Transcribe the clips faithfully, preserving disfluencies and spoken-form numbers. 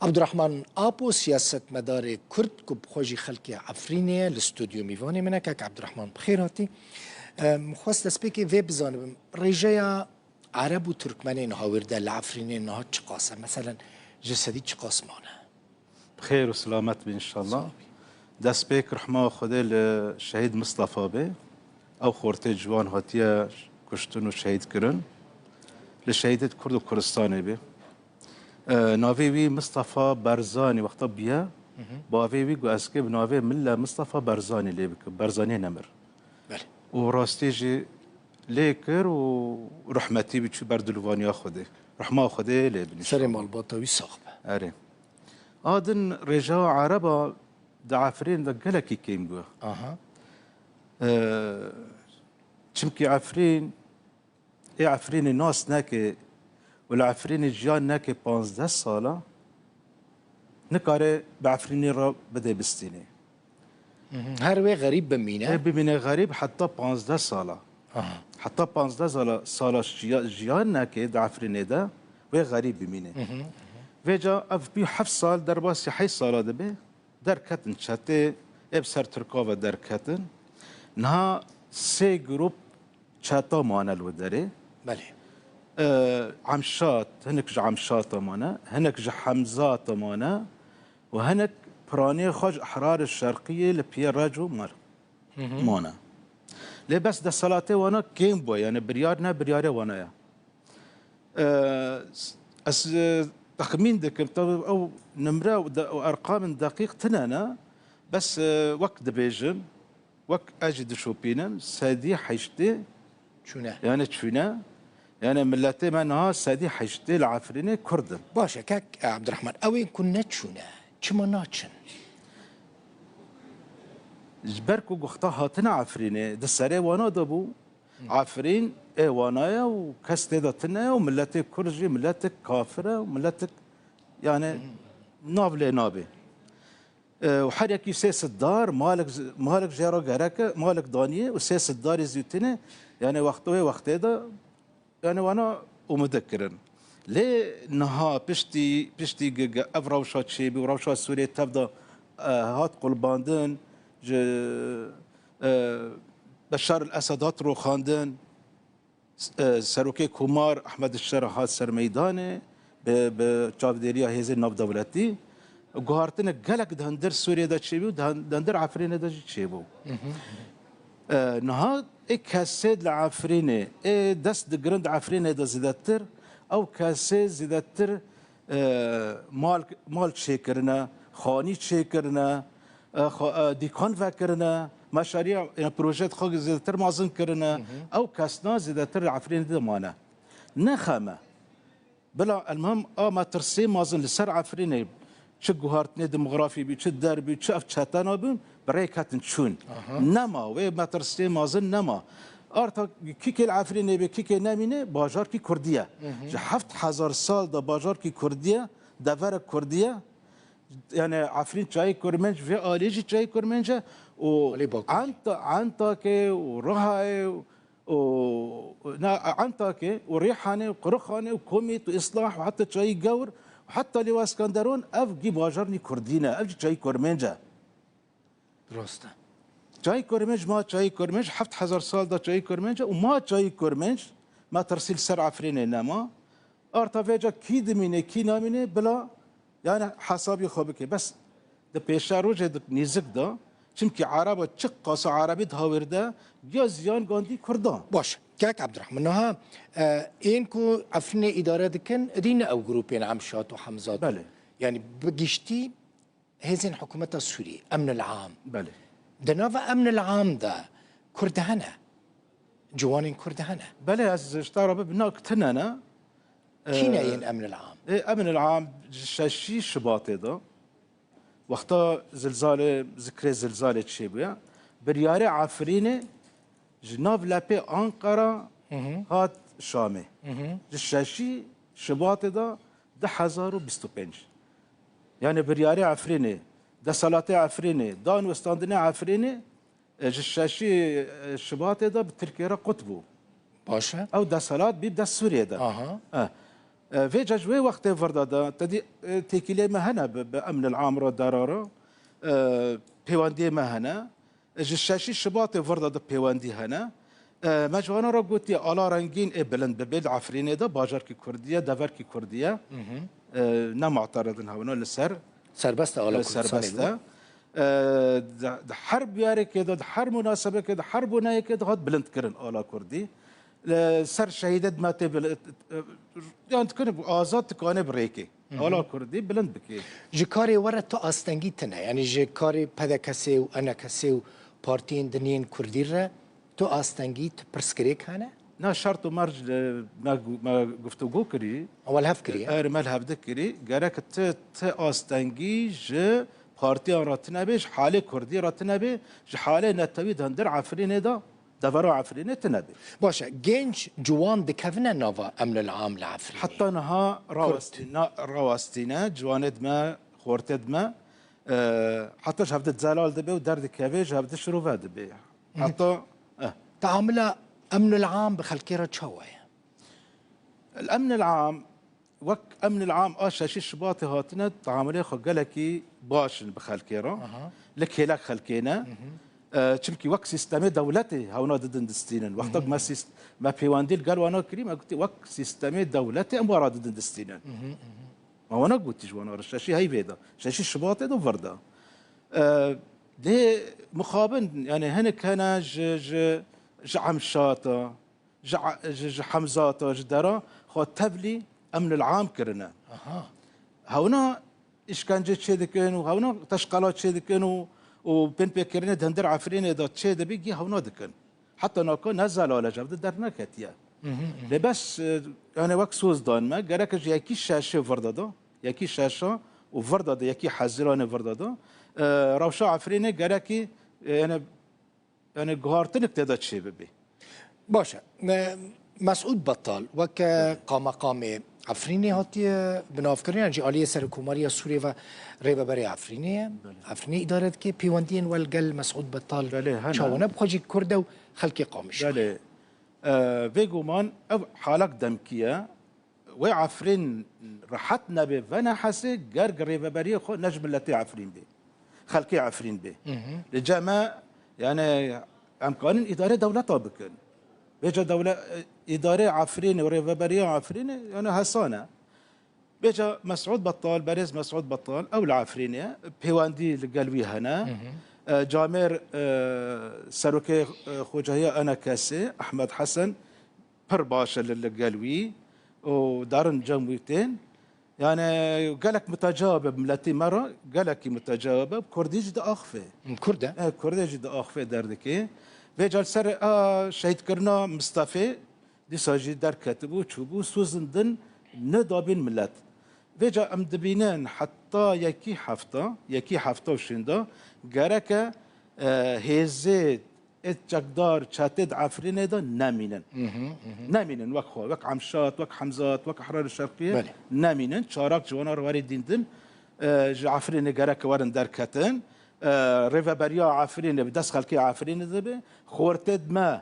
Abdurrahman Apo, siyasetmedarê Kurd ku bi xwe jî xelkê Efrînê ye, li stûdyo mîvanê min e. Kak Abdurrahman, bi xêr hatî. Em, xwest destpêkê vê bizanibim. Rêjeya Ereb û Tirkmenên hawîrde li Efrînê niha çiqas e? Meselen, ji sedî çiqas mane? Bi xêr û selamet bin inşallah. Destpêk rehma Xwedê li şehîd Mistefa be. Ew xortê ciwan hatiye kuştin û şehîd kirin. Li şehîdê Kurd û Kurdistanê be. E, navê wî Mistefa Berzanî wexta bûye. Bavê wî got, ez kê bi navê min le Mistefa Berzanî lê bikim. Berzanî nemir. Belê. Û rastî jî lê kir û rehmetî bû, çû ber dilûvaniya Xwedê. Rehma Xwedê lê bin. Serê malbata wî sax be. Erê. A din rêjeya Ereba di Efrînê de gelekî kêm bû. Aha. E, çimkî Efrîn, ê Efrînê nas neke û li Efrînê jiyan neke panzdeh sala, nikare bi Efrînê re bide bistînê. Mhm. Her wê xerîb bimîne? Ê bimîne xerîb heta panzdeh sala. Aha. Heta panzdeh sala, sala jiya-, jiyan neke di Efrînê de, wê xerîb bimîne. Mhm. Vêca ev bî heft sal, derbasî heşt sala dibe, derketin çetê, ê bi ser Tirka ve derketin. Niha sê grûp çeta mane li wê derê. Belê. Ee, Emşat, hinek ji Emşata mane, hinek ji Hemzata mane û hinek piranê xwe ji Ehrarê Şerqiyê li Piyê Reco mal Hı hı. mane. Lê bes desthilatê wana kêm bû, yani biryar ne, biryarê wana ye. Ee, ez, e, texmîn dikim, tabi ew nimre û de-, û erqamên deqîq tine ne, bes, e, wek dibêjin, wek ez jî dişopînim, sedî heştê çûne. Yani çûne. Yani milletê me niha sedî heştê li Efrînê Kurd in. Baş e, kek Ebdirehman, ew ên ku neçûne, çima naçin? Ji ber ku wexta hatine Efrînê, di serê wana de bû. Efrîn ê wana ye û kes tê de tune ye û milletê Kurd jî miletek kafir e û miletek, yani, nav lê nabê. E, û her yekî sê sed dar, malek, malek jê re gerek e, malek daniye û sê sed darê zî tune, yani, wext-, wê wextê de, yani, wana umide kirin. Lê niha piştî, piştî ge-, ge-, ev rewşa çêbû, rewşa Sûriyê tev de, e, hat qulbandin, ji, e, Beşar el-Esed hat roxandin, e, serokê Komar Ehmed Şer hat ser meydanê, bi, bi çavdêriya hêzên navdewletî. Guhartinek gelek di hundir Sûriyê de çêbû, di hun-, di hundir Efrînê de jî çêbû. Hı hı. E, niha ê kesê li Efrînê, ê dest digirin di Efrînê de zêdetir, ew kesê zêdetir, e, mal, mal çêkirine, xanî çêkirine, e, xwe, e, dîkan vekirine, meşariya, yani proje xwe zêdetir mezin kirine. Hı hı. Ew kesna zêdetir li Efrînê de mane. Ne xem e. Bila elmam a metirsê mezin li ser Efrînê, çi guhartinê demografî bî, çi der bî, çi ev çetena bûn, bi rê ketin çûn. Aha. Nema, wê metirsê mezin nema. Arta kîkê li Efrînê bê, kîkê nemîne, bajarkî Kurdî ye. Hı hı. Ji heft hezar sal de bajarkî Kurdî ye, deverek Kurdî ye. Yani Efrîn çayê Kurmenc, vê alî jî çayê Kurmenc e. Û Alî Bakur. Enta-, Entakê û Rihayê û, na, Entakê û Rîhanê û Qirixanê û Komît û Îslah û heta çayê Gewr û heta Lêwa Skenderon, ev gî bajarnî Kurdî ne, ev jî çayê Kurmenc e. Rast e. Çayê Kurmenc, ma çayê Kurmenc, heft hezar sal da çayê Kurmenc e û ma çayê Kurmenc, ma tirsî li ser Efrînê nema. Arta vêca kî dimîne, kî namîne, bila, yani, hesabê xwe bike. Bes di pêşerojê de nêzik de, çimkî Ereba çiqasa Erebî dihawirde, giya ziyan gandî Kurdan. Baş, kek Ebdirehman, niha, e, ên ku Efrînê îdare dikin, edî ne ew grûpên Emşat û Hemzat. Belê. Yani, bi giştî hêzên hikûmeta Sûrî, Emnil Am. Belê. Di nava Emnil Am de Kurd hene? Ciwanên Kurd hene? Belê, ez ji te re bibim, na, tine ne. Kî ne Ee, yên Emnil Am? Ê, Emnil Am ji şeşî Şibatê de, wexta zilzalê, zikrê zilzalê çêbûye, biryarê Efrînê ji nav lepê Anqara Hı hı. hat Şamê. Hı hı. Ji şeşî Şibatê de du hezar û bîst û pênc. Yani biryarê Efrînê, deselatê Efrînê, dan westandinê Efrînê, e, ji şeşî, e, Şibatê de bi Tirkiye re qut bû. Baş e. Ew deselat bî bi dest Sûriyê de. Aha. E, E, vêca ji wê wextê vir de de, te dî, e, têkiliyê me hene bi, bi emnil am re, dera re, e, pêwendiyê me hene. Ji şeşî Şibatê vir de de pêwendî hene. E, me ji wana re gotiye, ala rengîn ê bilind bibe, li Efrînê de bajarkî kurdî ye, deverkî kurdî ye. E, ne muteredin hewna li ser. Serbest e ala e, Kurdistanê serbest li e. E, di, di her biyarekê de, di her munasebekê de, her boneyekê de hat bilindkirin ala kurdî. Li ser şehîdê di me tê bil-, e, yan dikine azad dikane bi rêkê. Ala kurdî bilind bikê. Ji karê we re tu astengî tine. Yanî ji karê P D K S û E N K S û partiyên din yên kurdî re tu astengî, tu pirsgirêk hene? Na, şert û merc li me gu-, me guftûgû kirî. Ewel hev kiriye. Er me li hevdi kirî. Gerek ti, ti astengî ji partiyan re tine bê, ji halê kurdî re tine bê, ji halê netewî di hundir Efrînê de, devera Efrînê tine bê. Baş e, genç ciwan dikevine nava emnil am li Efrînê? Heta niha rawestî-, na, rawestîne, ciwanê di me, xortê di me, e, heta ji hevdi zelal dibe û derdikeve, ji hevdi şirove dibe. Heta, eh. Teamila emnil am bi xelkê re çawa ye? El emnil am, wek emnil am a şeşî Şibatê hatine, teamilê xwe gelekî baş in bi xelkê re. Aha. Li kêlek xelkê ne. E, çimkî wek sîstemê dewletê hewna didin distînin. Wexta ku me sîst-, me pêwendî li gel wana kirî, me gotî wek sîstemê dewletê em wara didin distînin. Me wana gotî ji wana re, şeşî heyvê de, şeşî Şibatê de vir de. E, lê mixabin, yani hinek hene ji, ji, ji Emşata, ji, ji, ji Hemzata, ji dera xwe tevlî emnil am kirine. Aha. Hewna îşkence çê dikin û hewna teşqala çê dikin û, û binpêkirinê di hundir Efrînê de çê dibî, gî hewna dikin. Heta naka ne zelal e, ji hevdi derneketiye. Lê bes, e, yani wek soz dan me, gerek ji yekî şeşê vir de de, yekî şeşa û vir de de, yekî Hezîranê vir de de, e, rewşa Efrînê gerekî, e, yani Yani guhartinik tê de çêbibê. Baş e. Me-, Mesûd Betal weke qamaqamê Efrînê hatiye binavkirin, yan jî aliyê Serokkomariya Sûriyê ve rêveberê Efrînê ye. Belê. Efrînê îdare dike. Pêwendiyên we li gel Mesûd Betal Belê, hene. Çawa ne? Bi xwe jî Kurd e û xelkê Qamişlo ye. Belê. E, bêguman ev halek demkî ye. Wê Efrîn rehet nebe, venehese, ger rêveberiyê xwe ne ji miletê Efrîn bê. Xelkê Efrîn bê. Li cem me, yani, em karin îdare dewleta bikin. Vêca dewle-, îdare Efrînê û rêveberiya Efrînê, yani, hesan e. Vêca Mesûd Betal, berêz Mesûd Betal, ew li Efrînê ye, pêwendî li gel wî hene. E, camêr, e, serokê, e, xocahiya E N K S'ê, Ehmed Hesen, pir baş e li, li gel wî û darin cem wî tên. Yani gelek mutecawib e miletî me re, gelekî mutecawib e, Kurdî jî diaxife. Kurd e? E, Kurdê jî diaxife derdikê. Vêca li ser a şehîdkirina Mistefê dîsa jî derketibû, çûbû, sozin din nedabîn milet. Vêca em dibînin heta yekî hefta, yekî hefta û şênda gereke, e, hêzê ê çekdar, çetê di Efrînê de nemînin. Nemînin wek xwe, wek Emşat, wek Hemzat, wek Ehrar Şerqiyê Belê. nemînin. Çarak ji wana re werî dîn din, e, ji Efrînê gerek werin derketin. E, rêveberiya Efrînê bi dest xelkê Efrînê de be. Xortê di me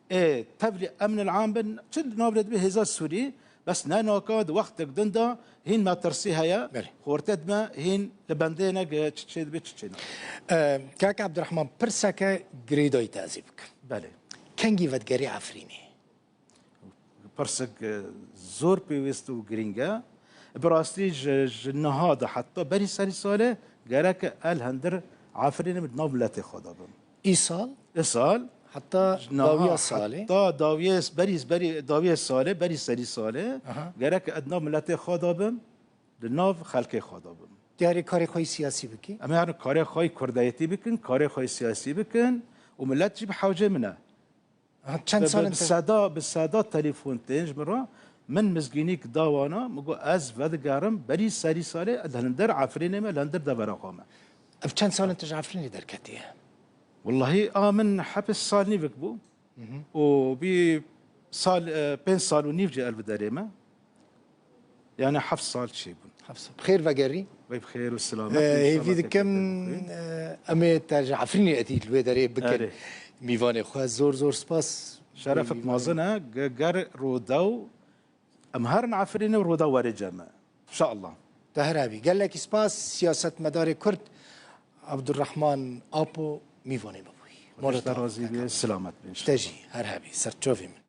ê tevlî emnil am bin, çi di nav de dibe hêza Sûrî, bes ne naka di wextek din de hîn metirsî heye. Belê. Xortê di me hîn li bendê ne ge çi çê dibe, çi çê nabe. E, Kak Ebdurehman, pirseke girêdayî te ez ê bikim. Belê. Kengî vedigerî Efrînê? Pirsek, e, zor pêwîst û girîng e. Bi rastî ji, ji niha de heta berî serî salê gerek el hundir Efrînê bi nav miletê xwe de bim. Îsal? Îsal. Heta niha, dawiya salê? Heta dawiyê, berî, berî, dawiyê salê, berî serî salê, Aha. gerek ez nav miletê xwe de bim, li nav xelkê xwe de bim. Diyarê karê xwe yî siyasî bikî? Em yani karê xwe yî kurdayetî bikin, karê xwe yî siyasî bikin û milet jî bi hewcê min e. Ha, çend Bi, sal bi, in bi te- seda, bi seda telefon tên ji min re, min mizgînîk da wana, min got, ez vedigerim, berî serî salê, li hundir Efrînê me, li hundir devera xwe me. Ev çend sal in tu ji Efrînê derketiye? Wellahî, a min hepis sal nîvik bû. Hı hı. Û bî sal, e, pênc sal û nîv jî el bi derê me. Yani heft sal çêbûn. Heft sal. Bi xêr vegerî. Vey bi xêr û selamet. Ee, hêvî dikim, e, em ê te ji Efrînê etî li wê derê bikin. Erê. Mîvanê xwe. Zor zor spas. Şerefek mezin e. Ge-, ger rodew Em herin Efrînê û Rûda werê cem e. Înşallah. Te her hebî. Gelekî spas siyasetmedarê Kurd Abdurrahman Apo mîvanê me bûyî. Mala te Razî be, selamet bin. Te jî her hebî. Serçavê min.